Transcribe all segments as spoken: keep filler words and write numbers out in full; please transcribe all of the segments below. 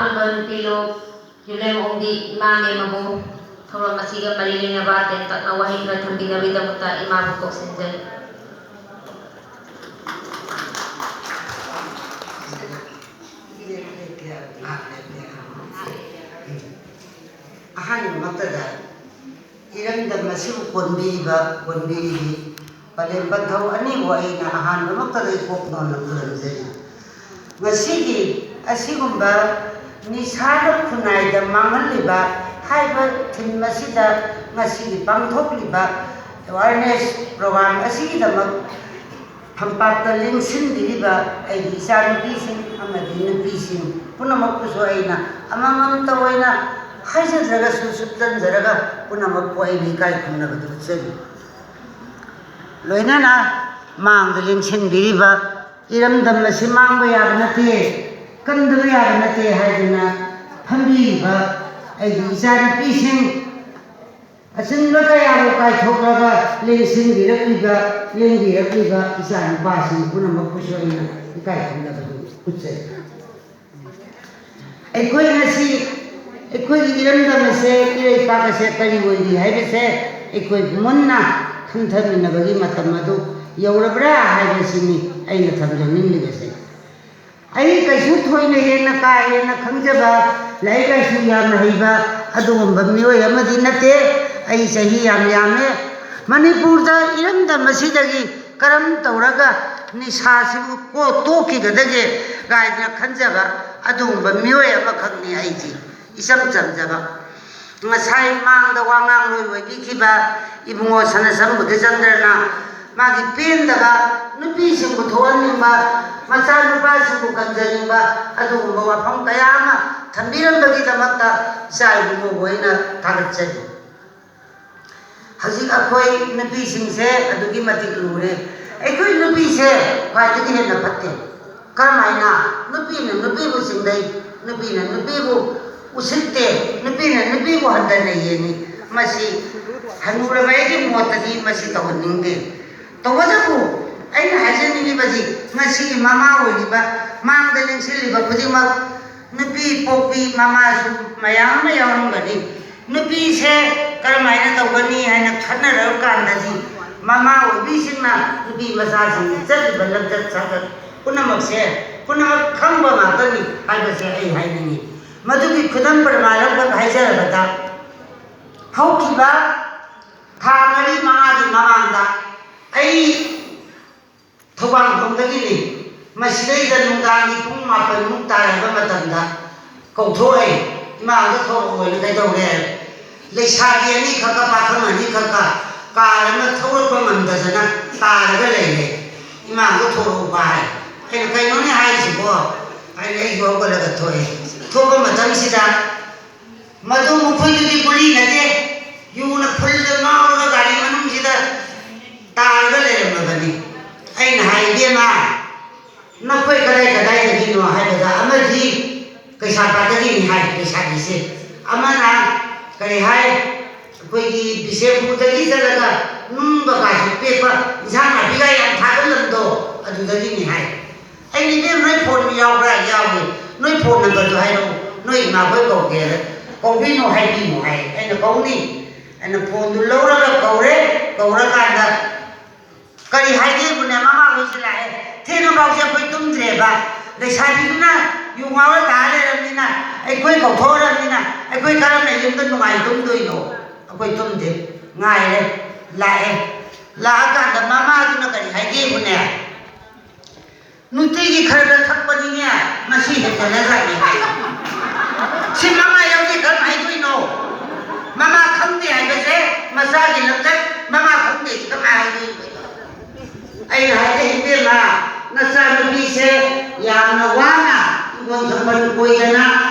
ꯑꯍꯥꯟꯕ ꯅꯨꯄꯤ ꯂꯣ ꯌꯨꯝꯂꯦꯝ ꯑꯣꯡꯕꯤ ꯏꯃꯥ ꯃꯦꯝ ꯑꯕꯨ ꯊꯧꯔꯝ ꯑꯁꯤꯒ ꯃꯔꯤ ꯂꯩꯅꯕ ꯇꯦꯟꯇꯛꯅ ꯋꯥꯍꯩ ꯈꯔ ꯊꯝꯕꯤꯅꯕꯒꯤꯗꯃꯛꯇ ꯏꯃꯥꯕꯨ ꯀꯧꯁꯤꯟꯖꯔꯤ꯫ ꯑꯍꯥꯟꯕꯃꯛꯇꯗ ꯏꯔꯝꯗꯝ ꯑꯁꯤꯕꯨ ꯀꯣꯟꯕꯤꯔꯤꯕ, ꯀꯣꯟꯕꯤꯔꯤꯕꯤ ꯄꯂꯦꯝ ꯄꯟꯊꯧ ꯑꯅꯤꯕꯨ ꯑꯩꯅ ꯑꯍꯥꯟꯕꯃꯛꯇꯗ ꯏꯀꯣꯛ ꯅꯣꯟꯅ ꯈꯨꯔꯨꯝꯖꯔꯤ꯫ ꯉꯁꯤꯒꯤ ꯑꯁꯤꯒꯨꯝꯕ ꯅꯤꯁꯥꯅ ꯈꯨꯟꯅꯥꯏꯗ ꯃꯥꯡꯍꯜꯂꯤꯕ ꯍꯥꯏꯕ ꯊꯤꯝ ꯑꯁꯤꯗ ꯉꯁꯤꯒꯤ ꯄꯥꯡꯊꯣꯛꯂꯤꯕ ꯑꯦꯋꯥꯔꯅꯦꯁ ꯄ꯭ꯔꯣꯒ꯭ꯔꯥꯝ ꯑꯁꯤꯒꯤꯗꯃꯛ ꯐꯝꯄꯥꯛꯇ ꯂꯦꯡꯁꯤꯟꯕꯤꯔꯤꯕ ꯑꯩꯒꯤ ꯏꯆꯥꯅꯨꯄꯤꯁꯤꯡ ꯑꯃꯗꯤ ꯅꯨꯄꯤꯁꯤꯡ ꯄꯨꯝꯅꯃꯛꯄꯨꯁꯨ ꯑꯩꯅ ꯑꯃꯃꯝꯇ ꯑꯣꯏꯅ ꯍꯥꯏꯖꯗ꯭ꯔꯒꯁꯨ ꯁꯨꯞꯆꯟꯖꯔꯒ ꯄꯨꯝꯅꯃꯛꯄꯨ ꯑꯩꯅ ꯏꯀꯥꯏ ꯈꯨꯝꯅꯕꯗꯨ ꯎꯠꯆꯔꯤ꯫ ꯂꯣꯏꯅꯅ ꯃꯥꯡꯗ ꯂꯦꯡꯁꯤꯟꯕꯤꯔꯤꯕ ꯏꯔꯝꯗꯝ ꯑꯁꯤ ꯃꯥꯡꯕ ꯌꯥꯕ ꯅꯠꯇꯦ, ꯀꯟꯗꯕ ꯌꯥꯕ ꯅꯠꯇꯦ ꯍꯥꯏꯗꯨꯅ ꯐꯝꯕꯤꯔꯤꯕ ꯑꯩꯒꯤ ꯏꯆꯥꯅꯨꯄꯤꯁꯤꯡ, ꯑꯆꯤꯟꯕ ꯀꯌꯥꯕꯨ ꯀꯥꯏꯊꯣꯛꯂꯒ ꯂꯦꯡꯁꯤꯟꯕꯤꯔꯛꯂꯤꯕ, ꯂꯦꯡꯕꯤꯔꯛꯂꯤꯕ ꯏꯆꯥꯅꯨꯄꯥꯁꯤꯡ ꯄꯨꯝꯅꯃꯛꯄꯨꯁꯨ ꯑꯩꯅ ꯏꯀꯥꯏ ꯈꯨꯝꯅꯕꯗꯨ ꯎꯠꯆꯩ꯫ ꯑꯩꯈꯣꯏ ꯉꯁꯤ, ꯑꯩꯈꯣꯏꯒꯤ ꯏꯔꯝꯗꯝ ꯑꯁꯦ, ꯏꯔꯩꯄꯥꯛ ꯑꯁꯦ ꯀꯔꯤ ꯑꯣꯏꯔꯤ ꯍꯥꯏꯕꯁꯦ ꯑꯩꯈꯣꯏ ꯃꯨꯟꯅ ꯈꯟꯊꯃꯤꯟꯅꯕꯒꯤ ꯃꯇꯝ ꯑꯗꯨ ꯌꯧꯔꯕ꯭ꯔꯥ ꯍꯥꯏꯕꯁꯤꯅꯤ ꯑꯩꯅ ꯊꯝꯖꯅꯤꯡꯂꯤꯕꯁꯦ꯫ ꯑꯩ ꯀꯩꯁꯨ ꯊꯣꯏꯅ ꯍꯦꯟꯅ ꯀꯥ ꯍꯦꯟꯅ ꯈꯪꯖꯕ, ꯂꯥꯏꯔꯤꯛ ꯂꯥꯏꯁꯨ ꯌꯥꯝꯅ ꯍꯩꯕ ꯑꯗꯨꯒꯨꯝꯕ ꯃꯤꯑꯣꯏ ꯑꯃꯗꯤ ꯅꯠꯇꯦ꯫ ꯑꯩ ꯆꯍꯤ ꯌꯥꯝ ꯌꯥꯝꯃꯦ꯫ ꯃꯅꯤꯄꯨꯔꯗ ꯏꯔꯝꯗꯝ ꯑꯁꯤꯗꯒꯤ ꯀꯔꯝ ꯇꯧꯔꯒ ꯅꯤꯁꯥꯁꯤꯕꯨ ꯀꯣ-, ꯇꯣꯛꯈꯤꯒꯗꯒꯦ ꯀꯥꯏꯅ ꯈꯟꯖꯕ ꯑꯗꯨꯒꯨꯝꯕ ꯃꯤꯑꯣꯏ ꯑꯃꯈꯛꯅꯤ ꯑꯩꯗꯤ꯫ ꯏꯆꯝ ꯆꯝꯖꯕ꯫ ꯉꯁꯥꯏ ꯃꯥꯡꯗ ꯋꯥ ꯉꯥꯡꯂꯣꯏ ꯑꯣꯏꯕꯤꯈꯤꯕ ꯏꯕꯨꯡꯉꯣ ꯁꯅꯥꯁꯝ ꯕꯨꯙꯆꯟꯗ꯭ꯔꯅ ꯃꯥꯒꯤ ꯄꯦꯟꯗꯕ, ꯅꯨꯄꯤꯁꯤꯡꯕꯨ ꯊꯣꯛꯍꯟꯅꯤꯡꯕ, ꯃꯆꯥꯅꯨꯄꯥꯁꯤꯡꯕꯨ ꯀꯟꯖꯅꯤꯡꯕ ꯑꯗꯨꯒꯨꯝꯕ ꯋꯥꯐꯝ ꯀꯌꯥ ꯑꯃ ꯊꯝꯕꯤꯔꯝꯕꯒꯤꯗꯃꯛꯇ ꯏꯆꯥ ꯏꯕꯨꯡꯉꯣꯕꯨ ꯑꯩꯅ ꯊꯥꯒꯠꯆꯔꯤ꯫ ꯍꯧꯖꯤꯛ ꯑꯩꯈꯣꯏ ꯅꯨꯄꯤꯁꯤꯡꯁꯦ ꯑꯗꯨꯛꯀꯤ ꯃꯇꯤꯛ ꯂꯨꯔꯦ꯫ ꯑꯩꯈꯣꯏ ꯅꯨꯄꯤꯁꯦ ꯈ꯭ꯋꯥꯏꯗꯒꯤ ꯍꯦꯟꯅ ꯐꯠꯇꯦ꯫ ꯀꯔꯝꯍꯥꯏꯅ? ꯅꯨꯄꯤꯅ ꯅꯨꯄꯤꯕꯨ ꯆꯤꯡꯅꯩ, ꯅꯨꯄꯤꯅ ꯅꯨꯄꯤꯕꯨ ꯎꯁꯤꯠꯇꯦ, ꯅꯨꯄꯤꯅ ꯅꯨꯄꯤꯕꯨ ꯍꯟꯊꯅ ꯌꯦꯡꯉꯤ꯫ ꯃꯁꯤ ꯍꯅꯨꯔꯕ ꯑꯩꯒꯤ ꯃꯣꯠꯇꯗꯤ ꯃꯁꯤ ꯇꯧꯍꯟꯅꯤꯡꯗꯦ꯫ ꯇꯧꯕꯇꯕꯨ ꯑꯩꯅ ꯍꯥꯏꯖꯅꯤꯡꯉꯤꯕꯗꯤ ꯉꯁꯤꯒꯤ ꯃꯃꯥ ꯑꯣꯏꯔꯤꯕ, ꯃꯥꯡꯗ ꯂꯦꯡꯁꯤꯜꯂꯤꯕ ꯈꯨꯗꯤꯡꯃꯛ ꯅꯨꯄꯤ ꯄꯣꯛꯄꯤ ꯃꯃꯥꯁꯨ ꯃꯌꯥꯝ ꯑꯃ ꯌꯥꯎꯔꯝꯒꯅꯤ꯫ ꯅꯨꯄꯤꯁꯦ ꯀꯔꯝꯍꯥꯏꯅ ꯇꯧꯒꯅꯤ ꯍꯥꯏꯅ ꯈꯟꯅꯔꯕ ꯀꯥꯟꯗꯗꯤ, ꯃꯃꯥ ꯑꯣꯏꯕꯤꯁꯤꯡꯅ ꯅꯨꯄꯤ ꯃꯆꯥꯁꯤꯡꯒꯤ ꯆꯠꯂꯤꯕ ꯂꯝꯆꯠ ꯁꯥꯖꯠ ꯄꯨꯝꯅꯃꯛꯁꯦ, ꯄꯨꯝꯅꯃꯛ ꯈꯪꯕ ꯉꯥꯛꯇꯅꯤ ꯍꯥꯏꯕꯁꯦ ꯑꯩ ꯍꯥꯏꯅꯤꯡꯏ꯫ ꯃꯗꯨꯒꯤ ꯈꯨꯗꯝ ꯄ꯭ꯔꯃꯥꯟ ꯑꯃꯈꯛ ꯍꯥꯏꯖꯔꯕꯗ, ꯍꯧꯈꯤꯕ ꯊꯥ ꯃꯔꯤ ꯃꯉꯥꯒꯤ ꯃꯃꯥꯡꯗ ꯑꯩ ꯊꯧꯕꯥꯜꯈꯣꯡꯗꯒꯤꯅꯤ꯫ ꯃꯁꯤꯗꯩꯗ ꯅꯨꯡꯗꯥꯡꯒꯤ ꯄꯨꯡ ꯃꯥꯄꯟꯃꯨꯛ ꯇꯥꯔꯕ ꯃꯇꯝꯗ ꯀꯧꯊꯣꯛꯑꯦ, "ꯏꯃꯥ, ꯑꯝꯇ ꯊꯣꯛꯂꯛꯑꯣꯅ ꯀꯩꯗꯧꯔꯦ?" ꯂꯩꯁꯥꯕꯤ ꯑꯅꯤꯈꯛꯀ ꯄꯥꯈꯪ ꯑꯅꯤꯈꯛꯀ ꯀꯥꯔ ꯑꯃ ꯊꯧꯔꯛꯄ ꯉꯝꯗꯗꯅ ꯇꯥꯔꯒ ꯂꯩꯔꯦ꯫ "ꯏꯃꯥ, ꯑꯝꯇ ꯊꯣꯛꯂꯛꯎꯕ" ꯍꯥꯏ꯫ ꯑꯩꯅ, "ꯀꯩꯅꯣꯅꯦ ꯍꯥꯏꯁꯤꯕꯣ?" ꯍꯥꯏꯅ ꯑꯩꯁꯨ ꯍꯧꯒꯠꯂꯒ ꯊꯣꯛꯑꯦ꯫ ꯊꯣꯛꯄ ꯃꯇꯝꯁꯤꯗ ꯃꯗꯨ ꯃꯈꯣꯏꯗꯨꯗꯤ ꯒꯨꯂꯤ ꯅꯠꯇꯦ, ꯌꯨꯅ ꯐꯨꯜꯗ ꯉꯥꯎꯔꯒ ꯒꯥꯔꯤ ꯃꯅꯨꯡꯁꯤꯗ ꯇꯥꯔꯒ ꯂꯩꯔꯝꯃꯕꯅꯤ꯫ ꯑꯩꯅ ꯍꯥꯏ, "ꯏꯕꯦꯝꯃ, ꯅꯈꯣꯏ ꯀꯗꯥꯏ ꯀꯗꯥꯏꯗꯒꯤꯅꯣ?" ꯍꯥꯏꯕꯗ, ꯑꯃꯗꯤ ꯀꯩꯁꯥꯝꯄꯥꯠꯇꯒꯤꯅꯤ ꯍꯥꯏ, ꯂꯩꯁꯥꯕꯤꯁꯦ꯫ ꯑꯃꯅ ꯀꯔꯤ ꯍꯥꯏ, ꯑꯩꯈꯣꯏꯒꯤ ꯕꯤꯁꯦꯝꯄꯨꯔꯗꯒꯤ ꯆꯠꯂꯒ ꯅꯨꯡꯕ ꯀꯥꯁꯨ ꯄꯦꯛꯄ, ꯏꯟꯁꯥꯡ ꯅꯥꯄꯤꯒ ꯌꯥꯝ ꯊꯥꯕ ꯂꯝꯗꯣ, ꯑꯗꯨꯗꯒꯤꯅꯤ ꯍꯥꯏ꯫ ꯑꯩꯅ, "ꯏꯕꯦꯝ, ꯅꯣꯏ ꯐꯣꯟ ꯌꯥꯎꯕ꯭ꯔꯥ?" "ꯌꯥꯎꯏ꯫" "ꯅꯣꯏ ꯐꯣꯟ ꯅꯝꯕꯔꯗꯣ ꯍꯥꯏꯔꯛꯎ, ꯅꯣꯏ ꯏꯃꯥꯈꯣꯏ ꯀꯧꯒꯦ, ꯀꯧꯕꯤꯅꯨ ꯍꯥꯏꯕꯤꯌꯨ" ꯍꯥꯏ꯫ ꯑꯩꯅ, "ꯀꯧꯅꯤ꯫" ꯑꯩꯅ ꯐꯣꯟꯗꯨ ꯂꯧꯔꯒ ꯀꯧꯔꯦ꯫ ꯀꯧꯔꯀꯥꯟꯗ ꯀꯔꯤ ꯍꯥꯏꯒꯦꯕꯨꯅꯦ, ꯃꯃꯥ ꯍꯣꯏꯁꯦ ꯂꯥꯛꯑꯦ, ꯊꯦꯡꯉꯐꯥꯎꯁꯦ ꯑꯩꯈꯣꯏ ꯇꯨꯝꯗ꯭ꯔꯦꯕ꯫ ꯂꯩꯁꯥꯕꯤꯗꯨꯅ ꯌꯨ ꯉꯥꯎꯔ ꯇꯥ ꯂꯩꯔꯕꯅꯤꯅ, ꯑꯩꯈꯣꯏ ꯀꯧꯊꯣꯛꯑꯔꯕꯅꯤꯅ, ꯑꯩꯈꯣꯏ ꯀꯔꯝꯅ ꯌꯨꯝꯗ ꯅꯨꯡꯉꯥꯏ ꯇꯨꯝꯗꯣꯏꯅꯣ? ꯑꯩꯈꯣꯏ ꯇꯨꯝꯗꯦ, ꯉꯥꯏꯔꯦ꯫ ꯂꯥꯛꯑꯦ꯫ ꯂꯥꯛꯑꯀꯥꯟꯗ ꯃꯃꯥꯗꯨꯅ ꯀꯔꯤ ꯍꯥꯏꯒꯦꯕꯨꯅꯦ, "ꯅꯨꯡꯇꯤꯒꯤ ꯈꯔ ꯈꯔ ꯊꯛꯄꯅꯤꯅꯦ, ꯉꯁꯤ ꯍꯦꯟꯖꯜꯂꯖꯥꯠꯅꯤ" ꯍꯥꯏ꯫ ꯁꯤ ꯃꯃꯥ ꯌꯥꯎꯗꯦ ꯀꯔꯝ ꯍꯥꯏꯗꯣꯏꯅꯣ? ꯃꯃꯥ ꯈꯪꯗꯦ ꯍꯥꯏꯕꯁꯦ, ꯃꯆꯥꯒꯤ ꯂꯝꯆꯠ ꯃꯃꯥ ꯈꯪꯗꯦ ꯁꯤ ꯀꯃꯥꯏ ꯍꯥꯏꯗꯣꯏꯅꯣ? ꯑꯩꯅ ꯍꯥꯏꯖꯩ, "ꯏꯕꯦꯝꯃ, ꯅꯆꯥꯅꯨꯄꯤꯁꯦ ꯌꯥꯝꯅ ꯋꯥꯅ ꯍꯤꯡꯒꯣꯜ ꯁꯝꯕꯜ ꯀꯣꯏꯗꯅ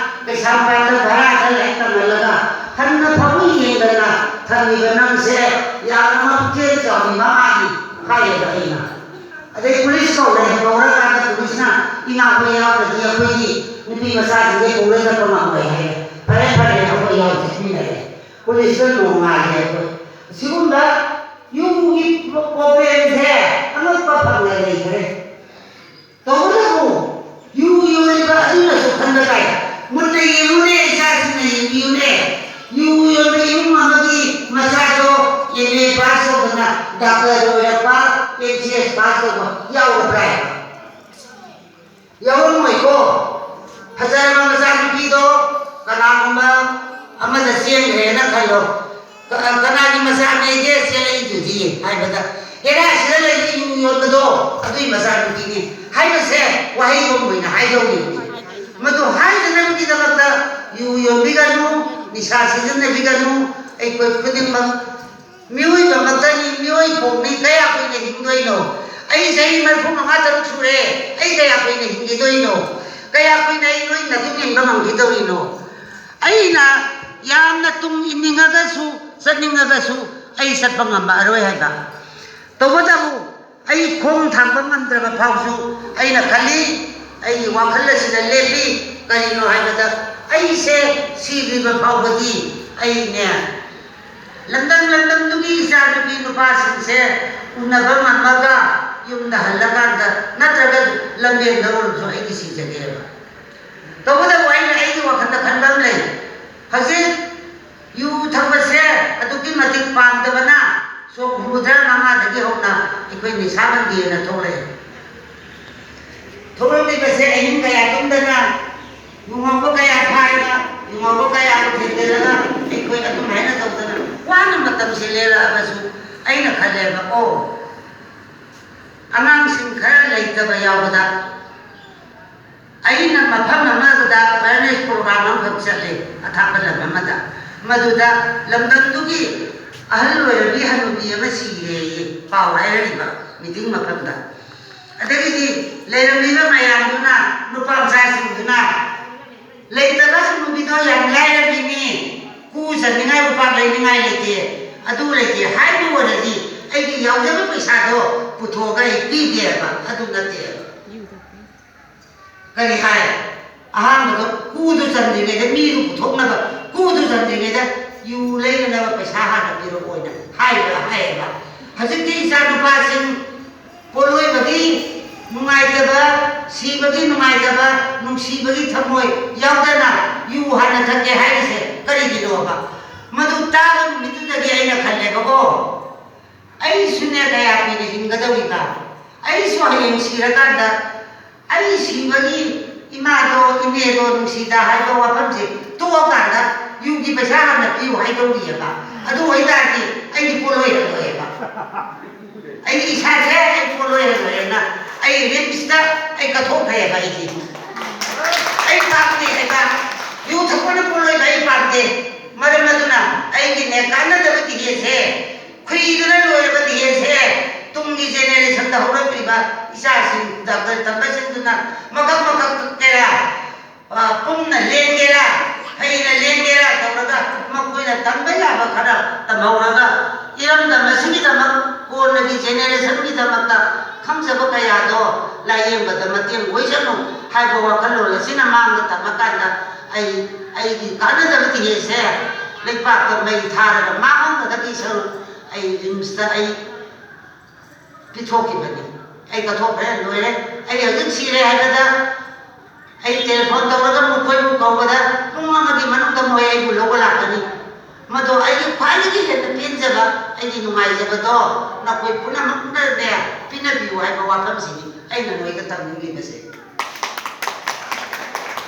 ꯀꯩꯁꯥꯝꯄꯥꯠꯇ ꯚꯔꯥꯗ ꯂꯥꯏꯔꯤꯛ ꯇꯝꯍꯜꯂꯒ ꯍꯟꯅ ꯐꯃꯨꯡ ꯌꯦꯡꯗꯅ ꯊꯝꯃꯤꯕ ꯅꯪꯁꯦ ꯌꯥꯝꯅ ꯄꯨꯛꯆꯦꯜ ꯆꯥꯎꯕꯤ ꯃꯃꯥꯅꯤ" ꯍꯥꯏꯌꯦꯕ ꯑꯩꯅ꯫ ꯑꯗꯩ ꯄꯨꯂꯤꯁ ꯀꯧꯔꯦ, ꯀꯧꯔꯀꯥꯟꯗ ꯄꯨꯂꯤꯁꯅ, "ꯏꯃꯥꯈꯣꯏ ꯌꯥꯎꯗ꯭ꯔꯗꯤ ꯑꯩꯈꯣꯏꯒꯤ ꯅꯨꯄꯤ ꯃꯆꯥꯁꯤꯡꯁꯦ ꯄꯨꯔ ꯆꯠꯄ ꯉꯝꯃꯣꯏ" ꯍꯥꯏꯔꯦ꯫ ꯐꯔꯦ, ꯐꯔꯦ, ꯑꯩꯈꯣꯏ ꯌꯥꯎ ꯆꯠꯃꯤꯟꯅꯔꯦ꯫ ꯄꯨꯂꯤꯁꯇ ꯅꯣꯡꯉꯥꯜꯂꯦ ꯑꯩꯈꯣꯏ꯫ ꯁꯤꯒꯨꯝꯕ ꯌꯨꯝꯒꯤ ꯄ꯭ꯔꯣꯕ꯭ꯂꯦꯝꯁꯦ ꯑꯉꯛꯄ ꯐꯪꯅ ꯂꯩꯈ꯭ꯔꯦ꯫ ꯇꯧꯕꯇꯕꯨ ꯌꯨ ꯌꯣꯜꯂꯤꯕ ꯑꯗꯨꯅꯁꯨ ꯃꯨꯟꯅ ꯌꯦꯡꯉꯨꯅꯦ, ꯏꯆꯥꯁꯤꯡꯅ ꯌꯦꯡꯕꯤꯌꯨꯅꯦ꯫ ꯌꯨ ꯌꯣꯟꯕ ꯏꯃꯨꯡ ꯑꯃꯒꯤ ꯃꯆꯥꯗꯣ ꯑꯦꯝ ꯑꯦ ꯄꯥꯁ ꯇꯧꯗꯅ ꯗꯥꯛꯇꯔ ꯑꯣꯏꯔꯛꯄ, ꯑꯦꯝ ꯁꯤ ꯑꯦꯁ ꯄꯥꯁ ꯇꯧꯕ ꯌꯥꯎꯔꯕ꯭ꯔꯥ? ꯌꯥꯎꯔꯝꯃꯣꯏꯀꯣ꯫ ꯐꯖꯔꯕ ꯃꯆꯥꯅꯨꯄꯤꯗꯣ ꯀꯅꯥꯒꯨꯝꯕ ꯑꯃꯗ ꯆꯦꯟꯈ꯭ꯔꯦꯅ ꯈꯜꯂꯣ꯫ ꯀ-, ꯀꯅꯥꯒꯤ ꯃꯆꯥꯅꯦꯒꯦ ꯆꯦꯜꯂꯛꯏꯗꯨꯗꯤ ꯍꯥꯏꯕꯗ, "ꯍꯦꯔꯥ, ꯁꯤꯗ ꯂꯩꯔꯤ ꯌꯨ ꯌꯣꯟꯕꯗꯣ, ꯑꯗꯨꯏ ꯃꯆꯥꯅꯨꯄꯤꯅꯤ" ꯍꯥꯏꯕꯁꯦ ꯋꯥꯍꯩꯔꯣꯝ ꯑꯣꯏꯅ ꯍꯥꯏꯗꯧꯔꯤꯕꯅꯤ꯫ ꯃꯗꯨ ꯍꯥꯏꯗꯅꯕꯒꯤꯗꯃꯛꯇ ꯌꯨ ꯌꯣꯟꯕꯤꯒꯅꯨ, ꯅꯤꯁꯥ ꯁꯤꯖꯤꯟꯅꯕꯤꯒꯅꯨ꯫ ꯑꯩꯈꯣꯏ ꯈꯨꯗꯤꯡꯃꯛ ꯃꯤꯑꯣꯏꯕꯃꯛꯇꯅꯤ, ꯃꯤꯑꯣꯏ ꯄꯣꯛꯅꯤ, ꯀꯌꯥ ꯀꯨꯏꯅ ꯍꯤꯡꯗꯣꯏꯅꯣ? ꯑꯩ ꯆꯍꯤ ꯃꯔꯤꯐꯨ ꯃꯉꯥ ꯇꯔꯨꯛ ꯁꯨꯔꯦ, ꯑꯩ ꯀꯌꯥ ꯀꯨꯏꯅ ꯍꯤꯡꯈꯤꯗꯣꯏꯅꯣ? ꯀꯌꯥ ꯀꯨꯏꯅ ꯑꯩ ꯅꯣꯏ ꯅꯇꯨꯡ ꯏꯟꯕ ꯉꯝꯈꯤꯗꯧꯔꯤꯅꯣ? ꯑꯩꯅ ꯌꯥꯝꯅ ꯇꯨꯡ ꯏꯟꯅꯤꯡꯉꯒꯁꯨ, ꯆꯠꯅꯤꯡꯉꯒꯁꯨ ꯑꯩ ꯆꯠꯄ ꯉꯝꯃꯛꯑꯔꯣꯏ ꯍꯥꯏꯕ꯫ ꯇꯧꯕꯇꯕꯨ ꯑꯩ ꯈꯣꯡ ꯊꯥꯡꯕ ꯉꯝꯗ꯭ꯔꯕ ꯐꯥꯎꯁꯨ ꯑꯩꯅ ꯈꯜꯂꯤ, ꯑꯩꯒꯤ ꯋꯥꯈꯜ ꯑꯁꯤꯗ ꯂꯦꯞꯄꯤ꯫ ꯀꯔꯤꯅꯣ ꯍꯥꯏꯕꯗ, ꯑꯩꯁꯦ ꯁꯤꯗ꯭ꯔꯤꯕ ꯐꯥꯎꯕꯗꯤ ꯑꯩꯅꯦ, ꯂꯝꯗꯝ ꯂꯝꯗꯝꯗꯨꯒꯤ ꯏꯆꯥꯅꯨꯄꯤ ꯅꯨꯄꯥꯁꯤꯡꯁꯦ ꯎꯅꯕ ꯉꯝꯃꯒ ꯌꯨꯝꯗ ꯍꯜꯂꯀꯥꯟꯗ ꯅꯠꯇ꯭ꯔꯒ ꯂꯝꯕꯦꯟꯗ ꯑꯣꯏꯔꯁꯨ ꯑꯩꯗꯤ ꯁꯤꯖꯒꯦꯕ꯫ ꯇꯧꯕꯇꯕꯨ ꯑꯩꯅ ꯑꯩꯒꯤ ꯋꯥꯈꯜꯗ ꯈꯟꯕ ꯑꯃ ꯂꯩ꯫ ꯍꯧꯖꯤꯛ ꯌꯨ ꯊꯛꯄꯁꯦ ꯑꯗꯨꯛꯀꯤ ꯃꯇꯤꯛ ꯄꯥꯝꯗꯕꯅ ꯁꯣꯛ ꯍꯨꯝꯐꯨꯇꯔꯥ ꯃꯉꯥꯗꯒꯤ ꯍꯧꯅ ꯑꯩꯈꯣꯏ ꯅꯤꯁꯥꯕꯟꯗꯤꯅ ꯊꯣꯛꯂꯛꯑꯦ꯫ ꯊꯣꯛꯂꯛꯂꯤꯕꯁꯦ ꯑꯍꯤꯡ ꯀꯌꯥ ꯇꯨꯝꯗꯅ, ꯌꯨ ꯉꯥꯎꯕ ꯀꯌꯥ ꯐꯥꯏꯅ, ꯌꯨ ꯉꯥꯎꯕ ꯀꯌꯥ ꯊꯦꯡꯅꯔꯒ ꯑꯩꯈꯣꯏ ꯑꯗꯨꯃꯥꯏꯅ ꯇꯧꯗꯅ ꯋꯥꯅ ꯃꯇꯝꯁꯦ ꯂꯦꯜꯂꯛꯑꯕꯁꯨ ꯑꯩꯅ ꯈꯜꯂꯦꯕ, ꯑꯣ, ꯑꯉꯥꯡꯁꯤꯡ ꯈꯔ ꯂꯩꯇꯕ ꯌꯥꯎꯕꯗ ꯑꯩꯅ ꯃꯐꯝ ꯑꯃꯗ awareness program ꯑꯃꯈꯛ ꯆꯠꯂꯦ, ꯑꯊꯥꯞꯄ ꯂꯝ ꯑꯃꯗ꯫ ꯃꯗꯨꯗ ꯂꯝꯗꯝꯗꯨꯒꯤ ꯑꯍꯜ ꯑꯣꯏꯔꯕꯤ ꯍꯅꯨꯕꯤ ꯑꯃ ꯁꯤꯔꯦꯌꯦ, ꯄꯥꯎ ꯍꯥꯏꯔꯛꯏꯕ meeting ꯃꯐꯝꯗ꯫ ꯑꯗꯒꯤꯗꯤ ꯂꯩꯔꯝꯃꯤꯕ ꯃꯌꯥꯝꯗꯨꯅ, ꯅꯨꯄꯥ ꯃꯆꯥꯁꯤꯡꯗꯨꯅ, "ꯂꯩꯇꯕ ꯍꯅꯨꯕꯤꯗꯣ ꯌꯥꯝ ꯂꯥꯏꯔꯕꯤꯅꯤ, ꯀꯨ ꯆꯟꯅꯤꯡꯉꯥꯏ ꯎꯄꯥꯛ ꯂꯩꯅꯤꯡꯉꯥꯏ ꯂꯩꯇꯦ, ꯑꯗꯨ ꯂꯩꯇꯦ" ꯍꯥꯏꯕ ꯑꯣꯏꯔꯗꯤ ꯑꯩꯒꯤ ꯌꯥꯎꯖꯕ ꯄꯩꯁꯥꯗꯣ ꯄꯨꯊꯣꯛꯑꯒ ꯑꯩ ꯄꯤꯒꯦꯕ, ꯑꯗꯨ ꯅꯠꯇꯦꯕ꯫ ꯀꯔꯤ ꯍꯥꯏ? ꯑꯍꯥꯟꯕꯗ ꯀꯨꯗꯨ ꯆꯟꯗ꯭ꯔꯤꯉꯩꯗ, ꯃꯤꯗꯨ ꯄꯨꯊꯣꯛꯅꯕ ꯀꯨꯗꯨ ꯆꯟꯗ꯭ꯔꯤꯉꯩꯗ ꯌꯨ ꯂꯩꯅꯅꯕ ꯄꯩꯁꯥ ꯍꯥꯟꯅ ꯄꯤꯔꯛꯑꯣꯅ ꯍꯥꯏꯕ, ꯍꯥꯏꯌꯦꯕ꯫ ꯍꯧꯖꯤꯛꯇꯤ ꯏꯆꯥ ꯅꯨꯄꯥꯁꯤꯡ ꯄꯣꯠꯂꯣꯏꯕꯒꯤ ꯅꯨꯡꯉꯥꯏꯇꯕ, ꯁꯤꯕꯒꯤ ꯅꯨꯡꯉꯥꯏꯇꯕ, ꯅꯨꯡꯁꯤꯕꯒꯤ ꯊꯃꯣꯏ ꯌꯥꯎꯗꯅ ꯌꯨ ꯍꯥꯟꯅ ꯊꯛꯀꯦ ꯍꯥꯏꯔꯤꯁꯦ ꯀꯔꯤꯒꯤꯅꯣꯕ? ꯃꯗꯨ ꯇꯥꯕ ꯅꯨꯃꯤꯠꯇꯨꯗꯒꯤ ꯑꯩꯅ ꯈꯜꯂꯦꯕꯀꯣ, ꯑꯩꯁꯨꯅꯦ ꯀꯌꯥ ꯀꯨꯏꯅ ꯍꯤꯡꯒꯗꯧꯔꯤꯕ? ꯑꯩꯁꯨ ꯍꯌꯦꯡ ꯁꯤꯔꯀꯥꯟꯗ ꯑꯩ ꯁꯤꯕꯒꯤ ꯏꯃꯥꯗꯣ, ꯏꯅꯦꯗꯣ ꯅꯨꯡꯁꯤꯗ ꯍꯥꯏꯕ ꯋꯥꯐꯝꯁꯦ ꯇꯣꯛꯑꯀꯥꯟꯗ ꯌꯨꯒꯤ ꯄꯩꯁꯥ ꯍꯥꯟꯅ ꯄꯤꯌꯨ ꯍꯥꯏꯗꯧꯔꯤꯑꯕ꯫ ꯑꯗꯨ ꯑꯣꯏꯇꯥꯔꯗꯤ ꯑꯩꯗꯤ ꯄꯣꯠꯂꯣꯏ ꯍꯜꯂꯣꯏꯑꯕ꯫ ꯑꯩꯒꯤ ꯏꯁꯥꯁꯦ ꯑꯩ ꯄꯣꯠꯂꯣꯏ ꯍꯜꯂꯣꯏꯅ ꯑꯩ ꯔꯤꯝꯁꯇ ꯑꯩ ꯀꯠꯊꯣꯛꯈ꯭ꯔꯦꯕ꯫ ꯑꯩꯗꯤ ꯑꯩ ꯄꯥꯝꯗꯦ ꯍꯥꯏꯕ, ꯌꯨ ꯊꯛꯄꯅ ꯄꯣꯠꯂꯣꯏꯕ ꯑꯩ ꯄꯥꯝꯗꯦ꯫ ꯃꯔꯝ ꯑꯗꯨꯅ ꯑꯩꯒꯤꯅꯦ ꯀꯥꯟꯅꯗꯕ ꯇꯤꯀꯦꯠꯁꯦ, ꯈꯨꯏꯗꯨꯅ ꯂꯣꯏꯔꯕ ꯇꯤꯀꯦꯠꯁꯦ ꯇꯨꯡꯒꯤ ꯖꯦꯅꯦꯔꯦꯁꯟꯗ ꯍꯧꯔꯛꯂꯤꯕ ꯏꯆꯥꯁꯤꯡ ꯗꯥꯛꯇꯔ ꯇꯝꯕꯁꯤꯡꯗꯨꯅ ꯃꯀꯛ ꯃꯀꯛ ꯀꯛꯀꯦꯔꯥ, ꯑ, ꯄꯨꯝꯅ ꯂꯦꯡꯒꯦꯔꯥ, ꯍꯩꯅ ꯂꯦꯡꯒꯦꯔꯥ ꯇꯧꯔꯒ ꯃꯈꯣꯏꯅ ꯇꯝꯕ ꯌꯥꯕ ꯈꯔ ꯇꯝꯍꯧꯔꯒ ꯏꯔꯝꯗꯝ ꯑꯁꯤꯒꯤꯗꯃꯛ ꯀꯣꯟꯅꯒꯤ ꯖꯦꯅꯦꯔꯦꯁꯟꯒꯤꯗꯃꯛꯇ ꯈꯪꯖꯕ ꯀꯌꯥꯗꯣ ꯂꯥꯏꯌꯦꯡꯕꯗ ꯃꯇꯦꯡ ꯑꯣꯏꯁꯅꯨ ꯍꯥꯏꯕ ꯋꯥꯈꯜꯂꯣꯟ ꯑꯁꯤꯅ ꯃꯥꯡꯗ ꯇꯝꯃꯀꯥꯟꯗ ꯑꯩ ꯑꯩꯒꯤ ꯀꯥꯟꯅꯗꯕ ꯇꯤꯀꯦꯠꯁꯦ ꯂꯩꯄꯥꯛꯇ ꯃꯩ ꯊꯥꯔꯒ ꯃꯥꯡꯍꯟꯕꯗꯒꯤ ꯁꯔꯨꯛ ꯑꯩ ꯔꯤꯝꯁꯇ ꯑꯩ ꯄꯤꯊꯣꯛꯈꯤꯕꯅꯤ꯫ ꯑꯩ ꯀꯠꯊꯣꯛꯈ꯭ꯔꯦ, ꯂꯣꯏꯔꯦ꯫ ꯑꯩ ꯍꯧꯖꯤꯛ ꯁꯤꯔꯦ ꯍꯥꯏꯕꯗ ꯑꯩ ꯇꯦꯂꯤꯐꯣꯟ ꯇꯧꯔꯒ ꯃꯈꯣꯏꯕꯨ ꯀꯧꯕꯗ ꯄꯨꯡ ꯑꯃꯒꯤ ꯃꯅꯨꯡꯗ ꯃꯣꯏ ꯑꯩꯕꯨ ꯂꯧꯕ ꯂꯥꯛꯀꯅꯤ꯫ ꯃꯗꯣ ꯑꯩꯒꯤ ꯈ꯭ꯋꯥꯏꯗꯒꯤ ꯍꯦꯟꯅ ꯄꯦꯟꯖꯕ, ꯑꯩꯒꯤ ꯅꯨꯡꯉꯥꯏꯖꯕꯗꯣ ꯅꯈꯣꯏ ꯄꯨꯝꯅꯃꯛꯅꯅꯦ ꯄꯤꯅꯕꯤꯌꯨ ꯍꯥꯏꯕ ꯋꯥꯐꯝꯁꯤꯅꯤ ꯑꯩꯅ ꯅꯣꯏꯗ ꯇꯝꯅꯤꯡꯂꯤꯕꯁꯦ꯫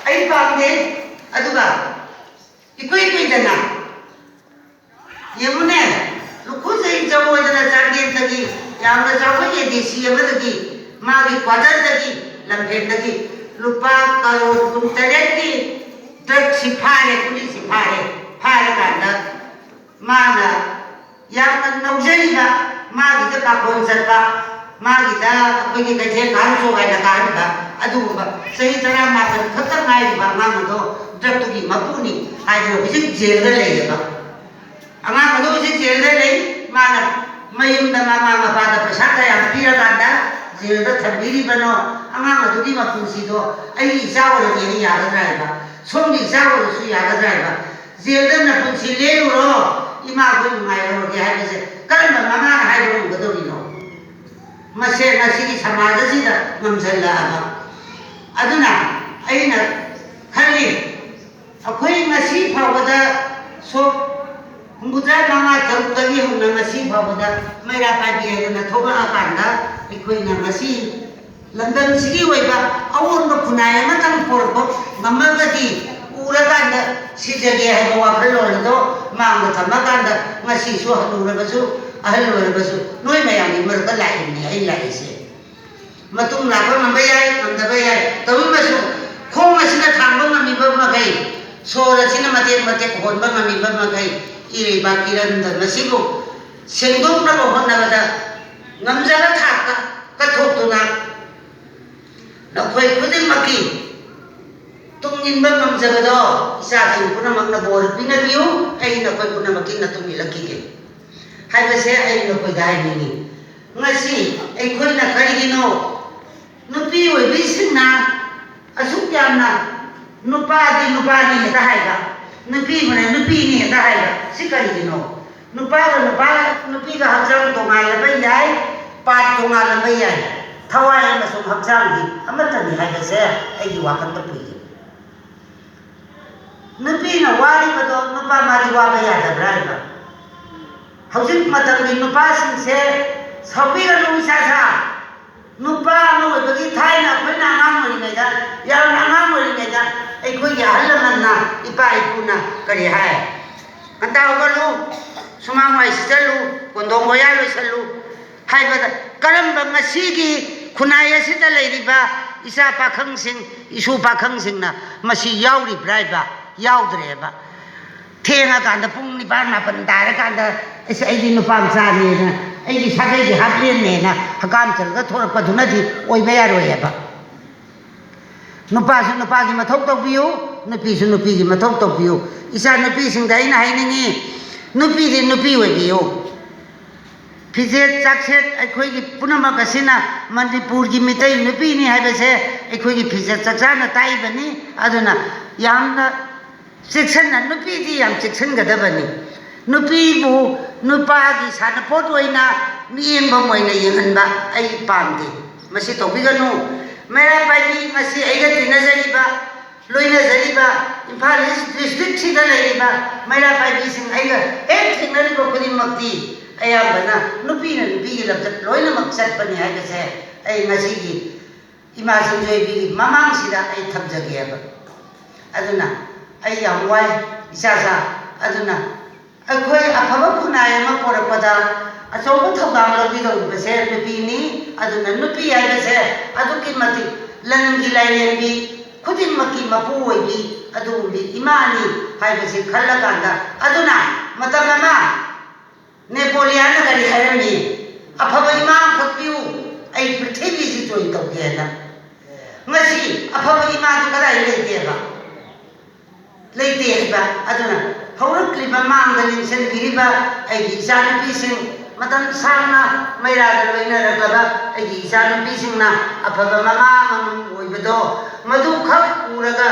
ꯑꯩ ꯄꯥꯝꯗꯦ꯫ ꯑꯗꯨꯒ ꯏꯀꯨꯏ ꯀꯨꯏꯗꯅ ꯌꯦꯡꯉꯨꯅꯦ, ꯂꯨꯈꯨꯖꯩ ꯖꯒꯣꯏꯗꯅ ꯆꯥꯟꯗꯦꯜꯗꯒꯤ ꯌꯥꯝꯅ ꯆꯥꯎꯕ ꯑꯦ ꯗꯤ ꯁꯤ ꯑꯃꯗꯒꯤ ꯃꯥꯒꯤ ꯀ꯭ꯋꯥꯇꯔꯗꯒꯤ, ꯂꯝꯐꯦꯜꯗꯒꯤ ꯂꯨꯄꯥ ꯀꯔꯣꯔ ꯀꯨꯟꯇꯔꯦꯠꯀꯤ ꯗ꯭ꯔꯒꯁꯤ ꯐꯥꯔꯦ, ꯒꯨꯂꯤꯁꯤ ꯐꯥꯔꯦ꯫ ꯐꯥꯔꯀꯥꯟꯗ ꯃꯥꯅ ꯌꯥꯝꯅ ꯅꯧꯖꯔꯤꯕ, ꯃꯥꯒꯤꯗ ꯄꯥꯈꯣꯟ ꯆꯠꯄ, ꯃꯥꯒꯤꯗ ꯑꯩꯈꯣꯏꯒꯤ ꯀꯩꯊꯦꯜ ꯀꯥꯍꯟꯁꯨ ꯍꯥꯏꯅ ꯀꯥꯍꯟꯕ, ꯑꯗꯨꯒꯨꯝꯕ ꯆꯍꯤ ꯇꯔꯥꯃꯥꯄꯟ ꯈꯛꯇ ꯉꯥꯏꯔꯤꯕ ꯑꯉꯥꯡ ꯑꯗꯣ ꯗ꯭ꯔꯒꯇꯨꯒꯤ ꯃꯄꯨꯅꯤ ꯍꯥꯏꯗꯅ ꯍꯧꯖꯤꯛ ꯖꯦꯜꯗ ꯂꯩꯌꯦꯕ꯫ ꯑꯉꯥꯡ ꯑꯗꯨ ꯍꯧꯖꯤꯛ ꯖꯦꯜꯗ ꯂꯩ꯫ ꯃꯥꯅ ꯃꯌꯨꯝꯗ ꯃꯃꯥ ꯃꯄꯥꯗ ꯄꯩꯁꯥ ꯀꯌꯥꯝ ꯄꯤꯔꯀꯥꯟꯗ ꯖꯦꯜꯗ ꯊꯝꯕꯤꯔꯤꯕꯅꯣ? ꯑꯉꯥꯡ ꯑꯗꯨꯒꯤ ꯃꯄꯨꯟꯁꯤꯗꯣ ꯑꯩꯒꯤ ꯏꯆꯥ ꯑꯣꯏꯔꯗꯤ ꯑꯩ ꯌꯥꯒꯗ꯭ꯔꯥ ꯍꯥꯏꯕ, ꯁꯣꯝꯒꯤ ꯏꯆꯥ ꯑꯣꯏꯔꯁꯨ ꯌꯥꯒꯗ꯭ꯔꯥ ꯍꯥꯏꯕ, ꯖꯦꯜꯗ ꯅꯄꯨꯟꯁꯤ ꯂꯦꯜꯂꯨꯔꯣ, ꯏꯃꯥꯈꯣꯏ ꯅꯨꯡꯉꯥꯏꯔꯧꯔꯒꯦ ꯍꯥꯏꯕꯁꯦ ꯀꯔꯝꯕ ꯃꯃꯥꯅ ꯍꯥꯏꯕ ꯉꯝꯒꯗꯧꯔꯤꯅꯣ? ꯃꯁꯦ ꯉꯁꯤꯒꯤ ꯁꯃꯥꯖ ꯑꯁꯤꯗ ꯉꯝꯁꯤꯜꯂꯛꯑꯕ꯫ ꯑꯗꯨꯅ ꯑꯩꯅ ꯈꯜꯂꯤ, ꯑꯩꯈꯣꯏ ꯉꯁꯤ ꯐꯥꯎꯕꯗ ꯁꯣꯛ ꯍꯨꯝꯐꯨꯇꯔꯥ ꯃꯉꯥ ꯇꯔꯨꯛꯇꯒꯤ ꯍꯧꯅ ꯉꯁꯤ ꯐꯥꯎꯕꯗ ꯃꯩꯔꯥ ꯄꯥꯏꯕꯤ ꯍꯥꯏꯗꯅ ꯊꯣꯛꯂꯛꯑꯀꯥꯟꯗ, ꯑꯩꯈꯣꯏꯅ ꯉꯁꯤ ꯂꯝꯗꯝꯁꯤꯒꯤ ꯑꯣꯏꯕ ꯑꯑꯣꯟꯕ ꯈꯨꯟꯅꯥꯏ ꯑꯃꯇꯪ ꯄꯣꯔꯛꯄ ꯉꯝꯃꯒꯗꯤ, ꯎꯔꯀꯥꯟꯗ ꯁꯤꯖꯒꯦ ꯍꯥꯏꯕ ꯋꯥꯈꯜꯂꯣꯟ ꯑꯗꯣ ꯃꯥꯡꯗ ꯊꯝꯃꯀꯥꯟꯗ, ꯉꯁꯤꯁꯨ ꯍꯅꯨꯔꯕꯁꯨ, ꯑꯍꯜ ꯑꯣꯏꯔꯕꯁꯨ, ꯅꯣꯏ ꯃꯌꯥꯝꯒꯤ ꯃꯔꯛꯇ ꯂꯥꯛꯏꯕꯅꯤ ꯑꯩ ꯂꯥꯛꯏꯁꯦ꯫ ꯃꯇꯨꯡ ꯂꯥꯛꯄ ꯉꯝꯕ ꯌꯥꯏ, ꯉꯝꯗꯕ ꯌꯥꯏ, ꯇꯧꯔꯤꯕꯁꯨ ꯈꯣꯡ ꯑꯁꯤꯅ ꯊꯥꯡꯕ ꯉꯝꯃꯤꯕ ꯃꯈꯩ, ꯁꯣꯔ ꯑꯁꯤꯅ ꯃꯇꯦꯛ ꯃꯇꯦꯛ ꯍꯣꯟꯕ ꯉꯝꯃꯤꯕ ꯃꯈꯩ, ꯏꯔꯩꯕꯥꯛ ꯏꯔꯝꯗꯝ ꯑꯁꯤꯕꯨ ꯁꯦꯡꯗꯣꯛꯅꯕ ꯍꯣꯠꯅꯕꯗ ꯉꯝꯖꯕ ꯊꯥꯛꯇ ꯀꯠꯊꯣꯛꯇꯨꯅ, ꯅꯈꯣꯏ ꯈꯨꯗꯤꯡꯃꯛꯀꯤ ꯇꯨꯡ ꯏꯟꯕ ꯉꯝꯖꯕꯗꯣ ꯏꯆꯥꯁꯤꯡ ꯄꯨꯝꯅꯃꯛꯅ ꯕꯣꯔ ꯄꯤꯅꯕꯤꯌꯨ꯫ ꯑꯩ ꯅꯈꯣꯏ ꯄꯨꯝꯅꯃꯛꯀꯤ ꯃꯇꯨꯡ ꯏꯜꯂꯛꯈꯤꯒꯦ ꯍꯥꯏꯕꯁꯦ ꯑꯩ ꯅꯈꯣꯏꯗ ꯍꯥꯏꯅꯤꯡꯏ꯫ ꯉꯁꯤ ꯑꯩꯈꯣꯏꯅ ꯀꯔꯤꯒꯤꯅꯣ ꯅꯨꯄꯤ ꯑꯣꯏꯕꯤꯁꯤꯡꯅ ꯑꯁꯨꯛ ꯌꯥꯝꯅ ꯅꯨꯄꯥꯗꯤ ꯅꯨꯄꯥꯅꯤ ꯍꯦꯛꯇ ꯍꯥꯏꯕ, ꯅꯨꯄꯤꯕꯨꯅ ꯅꯨꯄꯤꯅꯤ ꯍꯦꯛꯇ ꯍꯥꯏꯕ, ꯁꯤ ꯀꯔꯤꯒꯤꯅꯣ? ꯅꯨꯄꯥꯒ ꯅꯨꯄꯥ, ꯅꯨꯄꯤꯒ ꯍꯛꯆꯥꯡ ꯇꯣꯉꯥꯜꯂꯕ ꯌꯥꯏ, ꯄꯥꯔꯠ ꯇꯣꯉꯥꯜꯂꯕ ꯌꯥꯏ, ꯊꯋꯥꯏ ꯑꯃꯁꯨꯡ ꯍꯛꯆꯥꯡꯗꯤ ꯑꯃꯠꯇꯅꯤ ꯍꯥꯏꯕꯁꯦ ꯑꯩꯒꯤ ꯋꯥꯈꯜꯗ ꯄꯨꯏ꯫ ꯅꯨꯄꯤꯅ ꯋꯥꯔꯤꯕꯗꯣ ꯅꯨꯄꯥ ꯃꯥꯗꯤ ꯋꯥꯕ ꯌꯥꯗꯕ꯭ꯔꯥ ꯍꯥꯏꯕ? ꯍꯧꯖꯤꯛ ꯃꯇꯝꯒꯤ ꯅꯨꯄꯥꯁꯤꯡꯁꯦ ꯁꯥꯎꯕꯤꯒꯅꯨ ꯏꯁꯥ ꯁꯥ꯫ ꯅꯨꯄꯥ ꯑꯃ ꯑꯣꯏꯕꯒꯤ ꯊꯥꯏꯅ ꯑꯩꯈꯣꯏꯅ ꯑꯉꯥꯡ ꯑꯣꯏꯔꯤꯉꯩꯗ, ꯌꯥꯝꯅ ꯑꯉꯥꯡ ꯑꯣꯏꯔꯤꯉꯩꯗ ꯑꯩꯈꯣꯏꯒꯤ ꯑꯍꯜ ꯂꯃꯟꯅ, ꯏꯄꯥ ꯏꯄꯨꯅ ꯀꯔꯤ ꯍꯥꯏ? "ꯉꯟꯇꯥ ꯍꯧꯒꯠꯂꯨ, ꯁꯨꯃꯥꯡ ꯋꯥꯏ ꯁꯤꯠꯆꯜꯂꯨ, ꯀꯣꯟꯊꯣꯡ ꯋꯥꯌꯥ ꯂꯣꯏꯁꯜꯂꯨ" ꯍꯥꯏꯕꯗ, ꯀꯔꯝꯕ ꯉꯁꯤꯒꯤ ꯈꯨꯟꯅꯥꯏ ꯑꯁꯤꯗ ꯂꯩꯔꯤꯕ ꯏꯆꯥ ꯄꯥꯈꯪꯁꯤꯡ, ꯏꯁꯨ ꯄꯥꯈꯪꯁꯤꯡꯅ ꯃꯁꯤ ꯌꯥꯎꯔꯤꯕ꯭ꯔꯥ ꯍꯥꯏꯕ? ꯌꯥꯎꯗ꯭ꯔꯦꯕ꯫ ꯊꯦꯡꯉꯀꯥꯟꯗ ꯄꯨꯡ ꯅꯤꯄꯥꯟ ꯃꯥꯄꯟ ꯇꯥꯔꯀꯥꯟꯗ, "ꯑꯩꯁ, ꯑꯩꯗꯤ ꯅꯨꯄꯥ ꯃꯆꯥꯅꯦꯅ, ꯑꯩꯒꯤ ꯁꯥꯒꯩꯒꯤ ꯍꯥꯞꯂꯦꯟꯅꯦꯅ" ꯍꯀꯥꯝ ꯆꯜꯂꯒ ꯊꯣꯔꯛꯄꯗꯨꯅꯗꯤ ꯑꯣꯏꯕ ꯌꯥꯔꯣꯏꯑꯕ꯫ ꯅꯨꯄꯥꯁꯨ ꯅꯨꯄꯥꯒꯤ ꯃꯊꯧ ꯇꯧꯕꯤꯌꯨ, ꯅꯨꯄꯤꯁꯨ ꯅꯨꯄꯤꯒꯤ ꯃꯊꯧ ꯇꯧꯕꯤꯌꯨ꯫ ꯏꯆꯥ ꯅꯨꯄꯤꯁꯤꯡꯗ ꯑꯩꯅ ꯍꯥꯏꯅꯤꯡꯉꯤ, ꯅꯨꯄꯤꯗꯤ ꯅꯨꯄꯤ ꯑꯣꯏꯕꯤꯌꯨ꯫ ꯐꯤꯖꯦꯠ ꯆꯥꯛꯁꯦꯠ ꯑꯩꯈꯣꯏꯒꯤ ꯄꯨꯝꯅꯃꯛ ꯑꯁꯤꯅ ꯃꯅꯤꯄꯨꯔꯒꯤ ꯃꯤꯇꯩ ꯅꯨꯄꯤꯅꯤ ꯍꯥꯏꯕꯁꯦ ꯑꯩꯈꯣꯏꯒꯤ ꯐꯤꯖꯦꯠ ꯆꯥꯛꯆꯥꯅ ꯇꯥꯛꯏꯕꯅꯤ꯫ ꯑꯗꯨꯅ ꯌꯥꯝꯅ ꯆꯦꯛꯁꯤꯟꯅ, ꯅꯨꯄꯤꯗꯤ ꯌꯥꯝ ꯆꯦꯛꯁꯤꯟꯒꯗꯕꯅꯤ꯫ ꯅꯨꯄꯤꯕꯨ ꯅꯨꯄꯥꯒꯤ ꯁꯥꯟꯅꯄꯣꯠ ꯑꯣꯏꯅ ꯃꯤꯠꯌꯦꯡꯐꯝ ꯑꯣꯏꯅ ꯌꯦꯡꯍꯟꯕ ꯑꯩ ꯄꯥꯝꯗꯦ꯫ ꯃꯁꯤ ꯇꯧꯕꯤꯒꯅꯨ꯫ ꯃꯩꯔꯥ ꯄꯥꯏꯕꯤ, ꯉꯁꯤ ꯑꯩꯒ ꯇꯤꯟꯅꯖꯔꯤꯕ, ꯂꯣꯏꯅꯖꯔꯤꯕ, ꯏꯝꯐꯥꯜ ꯏꯁ ꯗꯤꯁꯇ꯭ꯔꯤꯛꯁꯤꯗ ꯂꯩꯔꯤꯕ ꯃꯩꯔꯥ ꯄꯥꯏꯕꯤꯁꯤꯡ, ꯑꯩꯒ ꯍꯦꯛ ꯊꯦꯡꯅꯔꯤꯕ ꯈꯨꯗꯤꯡꯃꯛꯇꯤ ꯑꯌꯥꯝꯕꯅ ꯅꯨꯄꯤꯅ ꯅꯨꯄꯤꯒꯤ ꯂꯝꯆꯠ ꯂꯣꯏꯅꯃꯛ ꯆꯠꯄꯅꯤ ꯍꯥꯏꯕꯁꯦ ꯑꯩ ꯉꯁꯤꯒꯤ ꯏꯃꯥ ꯁꯤꯡꯖꯣꯏꯕꯤꯒꯤ ꯃꯃꯥꯡꯁꯤꯗ ꯑꯩ ꯊꯝꯖꯒꯦꯕ꯫ ꯑꯗꯨꯅ ꯑꯩ ꯌꯥꯝ ꯋꯥꯏ, ꯏꯆꯥꯆꯥ꯫ ꯑꯗꯨꯅ ꯑꯩꯈꯣꯏ ꯑꯐꯕ ꯈꯨꯟꯅꯥꯏ ꯑꯃ ꯄꯣꯔꯛꯄꯗ ꯑꯆꯧꯕ ꯊꯧꯗꯥꯡ ꯂꯧꯕꯤꯗꯧꯔꯤꯕꯁꯦ ꯅꯨꯄꯤꯅꯤ꯫ ꯑꯗꯨꯅ ꯅꯨꯄꯤ ꯍꯥꯏꯕꯁꯦ ꯑꯗꯨꯛꯀꯤ ꯃꯇꯤꯛ ꯂꯝꯒꯤ ꯂꯥꯏꯔꯦꯝꯕꯤ, ꯈꯨꯗꯤꯡꯃꯛꯀꯤ ꯃꯄꯨ ꯑꯣꯏꯕꯤ, ꯑꯗꯨꯒꯨꯝꯕꯤ ꯏꯃꯥꯅꯤ ꯍꯥꯏꯕꯁꯤ ꯈꯜꯂꯀꯥꯟꯗ, ꯑꯗꯨꯅ ꯃꯇꯝ ꯑꯃ ꯅꯦꯄꯣꯂꯤꯌꯟꯅ ꯀꯔꯤ ꯍꯥꯏꯔꯝꯃꯤ? "ꯑꯐꯕ ꯏꯃꯥ ꯑꯃꯈꯛ ꯄꯤꯌꯨ, ꯑꯩ ꯄ꯭ꯔꯤꯊꯤꯕꯤꯁꯤ ꯖꯣꯏꯟ ꯇꯧꯒꯦꯅ"꯫ ꯉꯁꯤ ꯑꯐꯕ ꯏꯃꯥꯗꯨ ꯀꯗꯥꯏ ꯂꯩꯒꯦꯕ? ꯂꯩꯇꯦ ꯍꯥꯏꯕ꯫ ꯑꯗꯨꯅ ꯍꯧꯔꯛꯂꯤꯕ, ꯃꯥꯡꯗ ꯂꯦꯡꯁꯤꯟꯕꯤꯔꯤꯕ ꯑꯩꯒꯤ ꯏꯆꯥꯅꯨꯄꯤꯁꯤꯡ, ꯃꯇꯝ ꯁꯥꯡꯅ ꯃꯩꯔꯥꯗ ꯂꯣꯏꯅꯔꯛꯂꯕ ꯑꯩꯒꯤ ꯏꯆꯥꯅꯨꯄꯤꯁꯤꯡꯅ ꯑꯐꯕ ꯃꯃꯥ ꯑꯃꯃꯝ ꯑꯣꯏꯕꯗꯣ, ꯃꯗꯨꯈꯛ ꯎꯔꯒ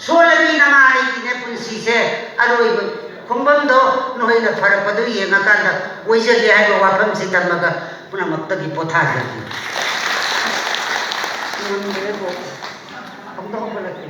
ꯁꯣꯜꯂꯕꯤ ꯅꯃꯥ ꯑꯩꯒꯤꯅꯦ ꯄꯨꯟꯁꯤꯁꯦ, ꯑꯔꯣꯏꯕ ꯈꯣꯡꯕꯝꯗꯣ ꯅꯈꯣꯏꯅ ꯐꯔꯛꯄꯗꯨ ꯌꯦꯡꯉꯀꯥꯟꯗ ꯑꯣꯏꯖꯒꯦ ꯍꯥꯏꯕ ꯋꯥꯐꯝꯁꯤ ꯊꯝꯃꯒ ꯄꯨꯝꯅꯃꯛꯇꯒꯤ ꯄꯣꯊꯥꯖꯒꯦ꯫ ꯉꯝꯗ꯭ꯔꯦꯕꯣ꯫ ꯑꯃꯨꯛꯇ ꯍꯧꯒꯠꯂꯛꯀꯦ꯫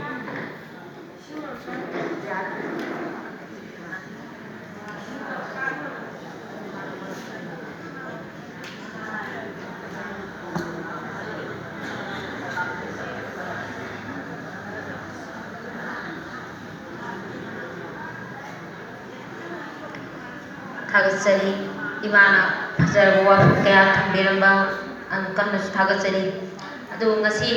ꯊꯥꯒꯠꯆꯔꯤ꯫ ꯏꯃꯥꯅ ꯐꯖꯔꯕ ꯋꯥꯐꯝ ꯀꯌꯥ ꯊꯝꯕꯤꯔꯝꯕ ꯑꯗꯨ ꯀꯟꯅꯁꯨ ꯊꯥꯒꯠꯆꯔꯤ꯫ ꯑꯗꯨꯕꯨ ꯉꯁꯤ